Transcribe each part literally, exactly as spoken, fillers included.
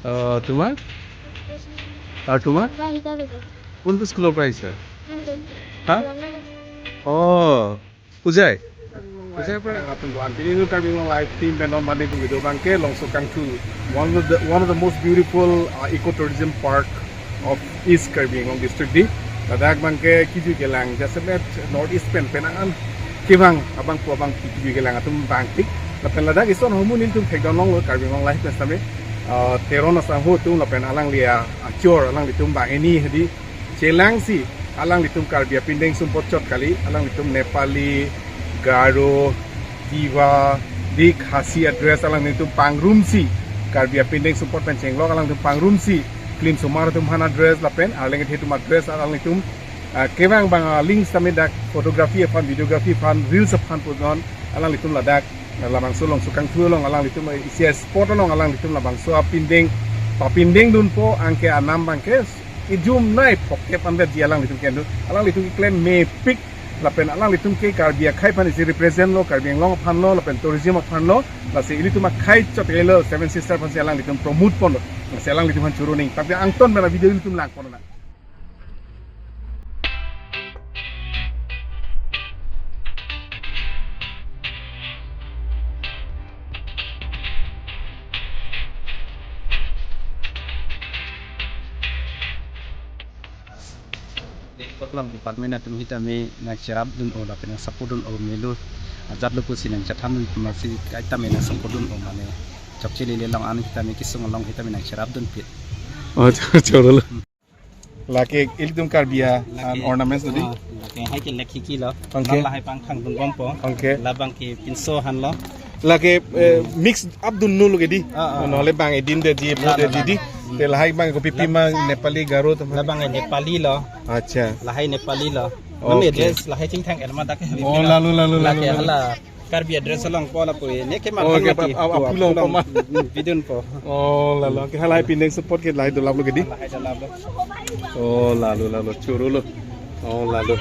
আহ, তোমাৰ? আৰু তোমাৰ? কোনটো স্কুলৰ পৰা আহিছা? হা? অ, Hojai? Hojair pra? Guwahati Karbi Anglong Live team pen non mane video abangke Longsukangthu, one of the, one of the most beautiful, uh, eco tourism park of East Karbi Anglong district di. Ladak abangke kejui kelang jasemet North East pen penang an kevang abang pu abang kejui kelang atum bangpik. Lapen ladak ison ahormu nelitum thekdun longlo Karbi Anglong Live pen sitame, uh, Teron asangho atum lapen alangli achor alanglitum banghini hedi chelangsi alanglitum Karbi apindeng sumpot chot kali, alanglitum Nepali, Garo, Tiwa, di Khasi adress alanglitum pangrumsi, Karbi apindeng sumpot pen chenglok alanglitum pangrumsi, klim somar atum aphan adress lapen arleng kethe atum adress alanglitum, ah, kevang abang, ah, links tame dak photography aphan, videography aphan, reels aphan pudun alanglitum ladak, ah, labangso Longsukangthu along alanglitum, ah, isi spot along alanglitum labangso apindeng papindeng dunpo, anke anam abangke ijum nai phokep anvet di alanglitum kendun. Alanglitum keklem mepik lapen alanglitum ke Karbi akhei aphan isi represent lo, Karbi Anglong aphan lo lapen tourism aphan lo. Lasi ilitum akhei chot lo, Seven Sister aphansi alanglitum promote ponlo. Lasi alanglitum aphan choro ning. Tapi angton mena video ilitum lang ponlo na. Development Department atum sitame nangcherapdun-o lapen nang support dun-o melo ajatlo pusi nangchethandun, masi kaitame nang support dun-o mane chokche lele along an sitame kesung along sitame nangcherapdunpik. Oh, choro lo. Lake ilitum Karbi a, an ornaments tadi. Ah, lake hai ke lake ki lo. Okay. Lahai pangthang dunbompo. Okay. Labang ke pinso aphan lo. Lake, eh, mix up dunlo ke di. Ah, ah, ah. Nohole bang edin de di, la, la, de di la, di. Hmm. Te lahai abang kopi pi ma Nepali Garo atum. Labang Nepali lo. Acha. Lahai Nepali lo. Okay. Nami dress lahai chingthang erma dak. Oh, lalu, lalu, lalu, lake lalu. Hala Karbi adress along po lapu ne ke ma. Oh, ke apulong, apulong po ma. Hmm, bidunpo. Oh, lalu. Ke halahai pindeng sumpot ke lahai dolaplo ke di. Lahai dolaplo. Oh, lalu, lalu. Choro lo. Oh, lalu.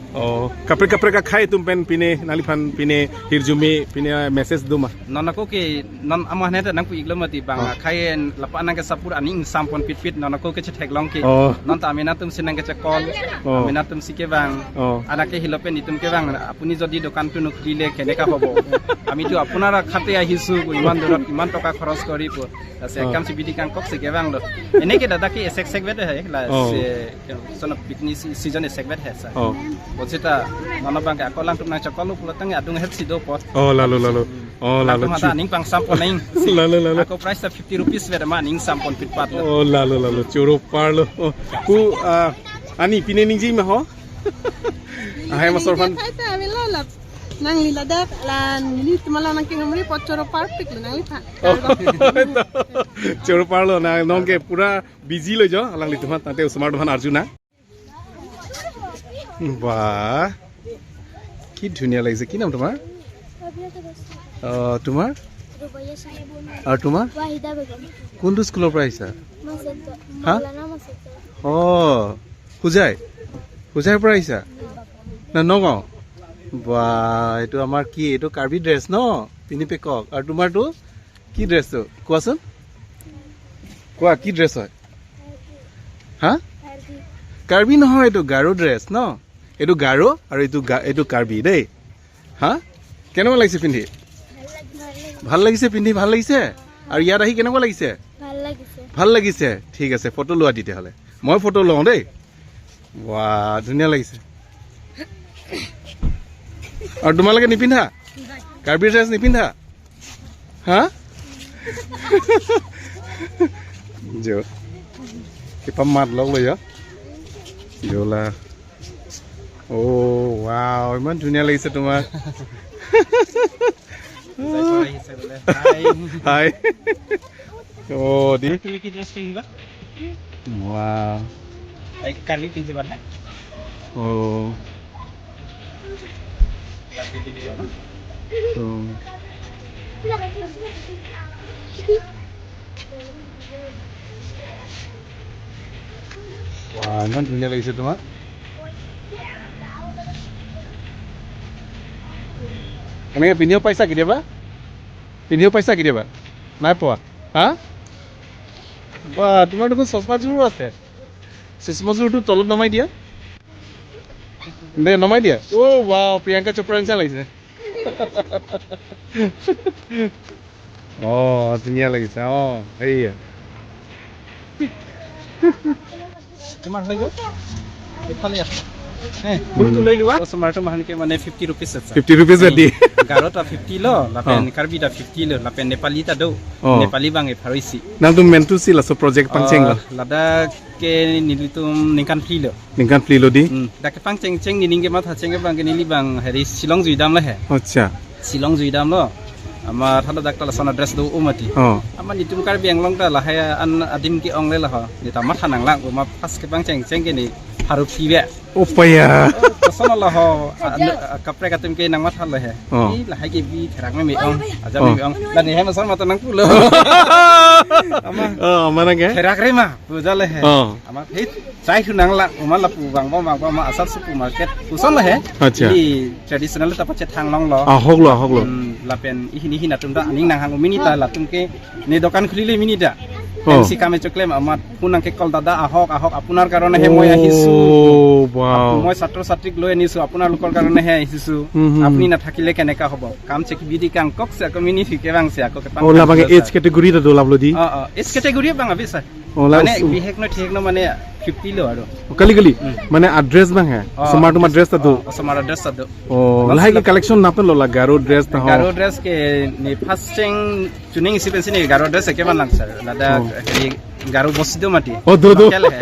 Oh, kaprek kaprek akhei atum pen pine nangliphan pine hirjume pine message do ma? Non ako ke non amat ne ta nangpu-iklo mati bang, ah, akhei lapu-an nangke support aning sampon pitpit non ako ke chetheklong ke. Oh. Non ta amena atumsi nangkechekol. Oh. Amena atumsi kevang. Oh. Anak ke hilo pen itum kevang. Apuni jodi dokan tunu khulile keneka hobo. Ami tu apunar khate ahisu pu iman durat iman toka khoros kori pu. Lasi, oh, ekam si bidi kangkok si kevanglo. Ene ke dada ke esek sek vet he la, oh, si sono picnic si-, season esek vet he sa. Oh. Bonsita non abangke ako alangtum nangchekol pulo tangte adung het si dopo. Oh, lalu, lalu. Oh, lalu, lalu, mata chu-, aning pangsampo neng. Lalu, lalu. Ako price ta fifty rupees vet ma aning sampon pitpatlo. Oh, lalu, lalu. Choro parlo. Oh, ku, ah, ani pine ningje ma ho? Ahai masor aphan. Hai ta avelo lap. Nangli ladak la nelitum along nangkehumri apot choro parpiklo nangliphan. Oh, choro parlo na nonke pura busy lo jo alanglitum aphan tangte osomar atum aphan arju na. বাহ, কি ধুনীয়া লাগিছে। কি নাম তোমাৰ? আহ, তোমাৰ? আৰু তোমাৰ? ৱাহিদা বেগম। কোনটো স্কুলৰ পৰা আহিছা? মাছেটো। হা? মৌলানা মাছেটো। অ, হোজাই? হোজাইৰ পৰা আহিছা? না, নগাঁও? বাহ, এইটো আমাৰ কি? এইটো কাৰ্বি ড্ৰেছ ন? পিন্ধি পেকক। আৰু তোমাৰটো? কি ড্ৰেছটো? কোৱাচোন। কোৱা, কি ড্ৰেছ হয়? হা? কাৰ্বি নহয়, এইটো গাৰো ড্ৰেছ ন? এইটো গাৰো আৰু এইটো গা-, এইটো কাৰ্বি দেই। হা? কেনেকুৱা লাগিছে পিন্ধি? ভাল লাগিছে পিন্ধি, ভাল লাগিছে? আৰু ইয়াত আহি কেনেকুৱা লাগিছে? ভাল লাগিছে। ভাল লাগিছে? ঠিক আছে, ফটো লোৱা তেতিয়াহ'লে। মই ফটো লওঁ দেই। ৱাহ, ধুনীয়া লাগিছে। আৰু তোমালোকে নিপিন্ধা? কাৰ্বি ড্ৰেছ নিপিন্ধা? হা? Jo. Kipamat lok lo ya. Jo la. Oh, wow, ইমান ধুনীয়া লাগিছে তোমাক। Hi. Hi. Oh, di. তুমি কি ড্ৰেছ পিন্ধিবা? Wow. এই কালি পিন্ধিবা না? Oh. Oh. Wow, ইমান ধুনীয়া লাগিছে তোমাক। এনেকে পিন্ধিও পাইছা কেতিয়াবা? পিন্ধিও পাইছা কেতিয়াবা? নাই পোৱা? হা? বাহ, তোমাৰ দেখোন চশমাযোৰো আছে। চশমাযোৰটো তলত নমাই দিয়া। দে, নমাই দিয়া। অ, ৱাও, প্ৰিয়ংকা চোপ্ৰা নিচিনা লাগিছে। অ, ধুনীয়া লাগিছে। অ, সেয়া। কিমান হৈ গ'ল? এইফালে আছে। হে, উম। Bluetooth লৈ লোৱা। Customer-tum ahan ke mane fifty rupees asa. Fifty rupees adi. Garo ta fifty lo, lapen, oh, Karbi ta fifty lo, lapen Nepali ta do. Oh. Nepali abang e pharo isi. Nangtum mentu si laso project pangcheng lo? Ah, ladak ke nelitum ningkan phli lo. Ningkan phli lo di? Hmm. Dak kepangcheng cheng nening kematha cheng abang ke neli abang hari Shillong juidam lo he. Acha. Shillong juidam lo. Ama thala dak ta lason address do-o mati. Oh. Ama netum Karbi Anglong ta lahai an adim ke-ong le laho. Neta matha nanglang, ama first kepangcheng cheng ke ne pharo phli be. Opaya. Koson laho, a, a, kaprek atum ke nangmatha lo he. Oh. Ih, lahai ke bi therak meme-ong, ajat, oh, meme-ong. La ne hem son mata nangpulo. Ama. Oh, mana ke? Therak re ma, pu ja le he. Oh. Ama, he, chai thu nanglang, uma lapu vangvo, vangvo, ama asap supu market. Koson lo he. Acha. Di traditional ta pachethang longlo. Ahok lo, ahok lo. Hmm, lapen ihin ihin atum ta aning nanghang, mini ta latum ke ne dokan khulile mini ta. Oh. M C kame choklem amat phone nang ke call, "Dada ahok, ahok, আপোনাৰ কাৰণেহে মই আহিছো।" Oh, wow. "মই ছাত্ৰ ছাত্ৰীক লৈ আনিছো, আপোনালোকৰ কাৰণেহে আহিছো। হুম, হুম। আপুনি নাথাকিলে কেনেকা হ'ব?" Kam chek bidi kangkok si ako mini thike bang si ako ke pang. Oh, labang ke age category ta do lap lo di? Oh, oh. Age category bang abi sa. Oh, la mane us-, bihek no thik no mane fifty lo aro. Oh, kali kali. Hmm. Mane address bang he. Oh, osomar atum address ta do. Oh, osomar address ta do. Oh, lahai ke collection nangpen lo la Garo dress ta ho. Garo dress ke ne first cheng chuning isi pensi ne Garo dress ke man lang sir. Lada, oh, heri Garo bosi do mati. Oh, do, do. Local he.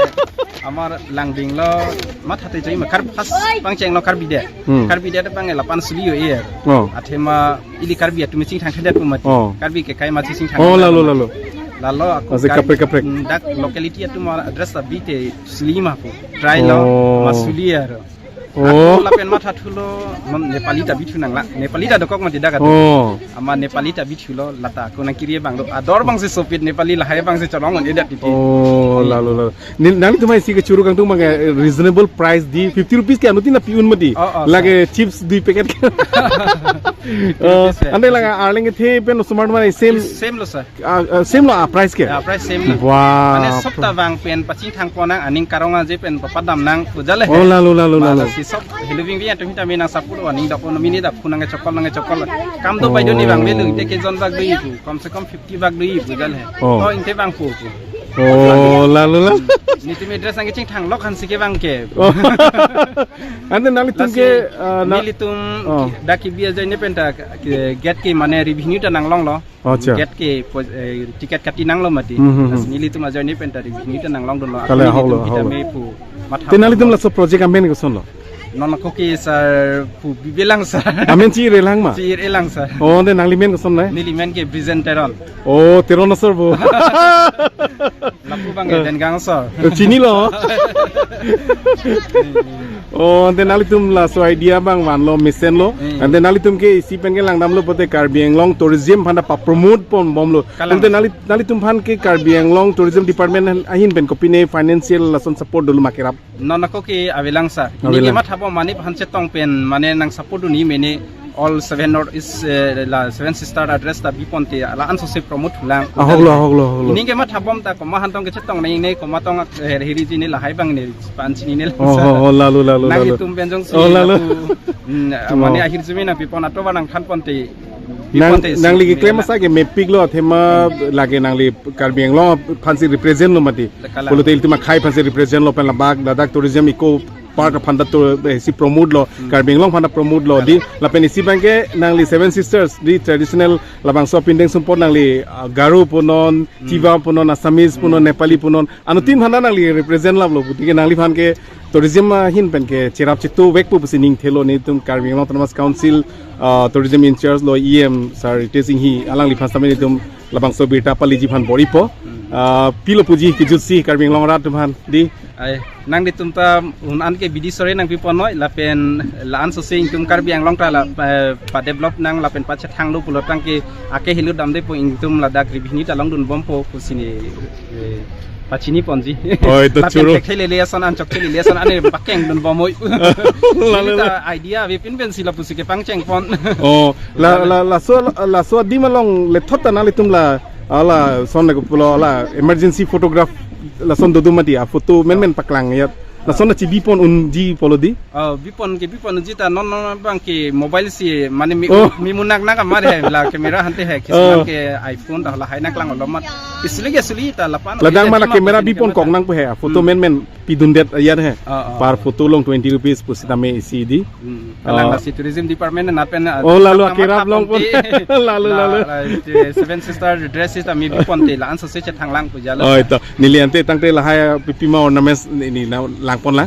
Amar langding lo matha te jai ma kar first pangcheng lo Karbi de. Hmm. Karbi de pang lapan suli yo e. Oh. Athema ili Karbi atum chingthang khadet pu mati. Oh. Karbi ke kai mati chingthang. Oh, lalo, lalo. Lalo ako ase Karbi, kaprek, kaprek. Mm, dak locality atum address ta bi te suli ma ko. Try lo, oh, ma suli aro. Oh. Ako lapen matha thulo, non Nepali ta bithu nanglang. Nepali ta dokok mati dak atum. Oh. Ama Nepali ta bithu lo, lata ako nang kiri bang do. Ador bang si sopit Nepali lahai bang si cholong on edat titi. Oh, lalo, lalo. Ni, nangtum isi kechuru kangtung bang, eh, reasonable price di, fifty rupees ke anuttin na pi-un mati. Oh, oh, lake sir. Chips dui packet ke. Fifty rupees, oh, sir. Ante lake arleng kethe pen osomar mane same. Same lo sir. Ah, ah, same lo, ah, price ke? Ah, price same lo. Wah. Mane sob ta bang pen pachingthang pon nang, aning karong aje pen papadam nang, pu ja le he. Oh, lalo, lalo, lalo. Mane si sob helo bing bing atum hita me nang support aning dok ono mini dak phone nang chokol nang chokol. Kam do pai do ni bang, oh, melu te ke jon bak do ipu. Kom se kom fifty bak do ipu ja le he. Oh. Oh, inte bang pu pu. Oh, lalo, lalo. Netum address nang chingthang lok han si ke bang ke. Oh. Ante nanglitum ke, lasi, ah, na-, nelitum, oh, ki-, dak kebi ajoine pen ta, ke, gate ke mane revenue ta nanglong lo. Acha. Gate ke po-, eh, ticket kati nanglo mati. Hmm, hmm, hmm. Lasi nelitum ajoine pen ta revenue ta nanglong dunlo. Kale, aning ahok lo, itum ahok lo. Kita me pu matha. Te nanglitum laso project amen koson lo? Non ako ke sir pu bibe lang sir. Amen chi-ir-e lang ma? Chi-ir-e lang sir. Oh, de nangli men koson nai? Neli men ke Brijen Teron. Oh, Teron asor bo. Lapu bang, eh, Dengang asor. Eh, chini lo. Oh, ante nanglitum laso idea bang vanlo, mesen lo. Hmm. Ante nanglitum ke isi pen ke langdam lo pote Karbi Anglong tourism aphan ta pa-promote pon bom lo. Kalang. Ante nangli, nanglitum aphan ke Karbi Anglong Tourism Department ahin pen kopine financial lason support dolo ma kerap? Non ako ke avelang sir. Avelang. Ini ke matha bom mane aphan chetong pen mane nang support dun ni mene all seven North East, eh, la Seven Sister address ta bi ponte la anso se promote lang. Ahok lo, ahok lo, ahok lo. Ini ke matha bom ta komat aphan tong kechetong nang ne komat tong, eh, hiri ji ne lahai bang ne pan chini ne lang. Oh, sir. Oh, oh, lalo, lalo, lalo. Nanglitum pen jongsi. Oh, lalo. Lapu, mm, oh, mane ahirjume nangpi pon ato ba nangthan ponte. Nang, nangli keklem asa ke mepik lo athema lake nangli Karbi Anglong aphansi represent lo mati. Kalang. Pulote ilitum akhei aphansi represent lo pen labak ladak tourism eco park aphan ta to, eh, si promote lo, hmm, Karbi Anglong aphan ta promote lo, kalang, di lapen isi bang ke nangli Seven Sisters di traditional labangso apindeng sumpot nangli, ah, Garo punon, hmm, Tiwa punon, Assamese punon, hmm, Nepali punon, anuttin aphan ta nangli represent lap lo, putike nangliphan ke tourism ahin pen ke cherap chetu vekpo pusi ning thelo netum Karbi Anglong Autonomous Council, ah, tourism in charge lo E M sir Ritesh Enghi alangliphan sitame netum labangso birta paliji aphan bor-ipo. Hmm. Ah, pilo puji kejutsi Karbi Anglong arat atum aphan di. Ai, nanglitum ta un an ke bidi sore nangpi ponnoi lapen la anso se ingtum Karbi Anglong ta la, eh, pa-develop nang lapen pachethang lo pulo tangke ake helo damde po ingtum ladak revenue ta longdun bompo pusi ne, eh, pachini ponji. Oi, to lapen choro. Thekthe lele ason an chokche lele ason ane pakeng dun bom hoi. Lalu. Ini ta idea avepin pensi lapusi kepangcheng pon. Oh, la, lalu, la, laso, laso adim along lethot ta nanglitum la Ala son na pulo ala emergency photograph lason dodo mati a photo menmen paklang ya. Lason na chibi pon unji pulo di. Oh, bipon ke bipon ji ta non non bang ke mobile si mane mi Oh. mi munak nak amar he la camera hante he Oh. kisam ke iPhone ta la hai nak lang olomat. Isli ke suli ta lapan. Ladang Ita mana di ma camera pin bipon camera kok ta. Nang pu he a photo Hmm. menmen pidundet ayar he. Oh, oh. Per photo along twenty rupees pusitame isi di. Hmm. Kalang Oh. Lasi tourism department na pen Oh, lalu akhirap long pon. Lalu, lalu. Seven Sister dress is ami bipon te la an so se chet hang lang pu jalo. Oh, ito. Neli ante tangte lahai pipima ornaments ini na lang pon lang.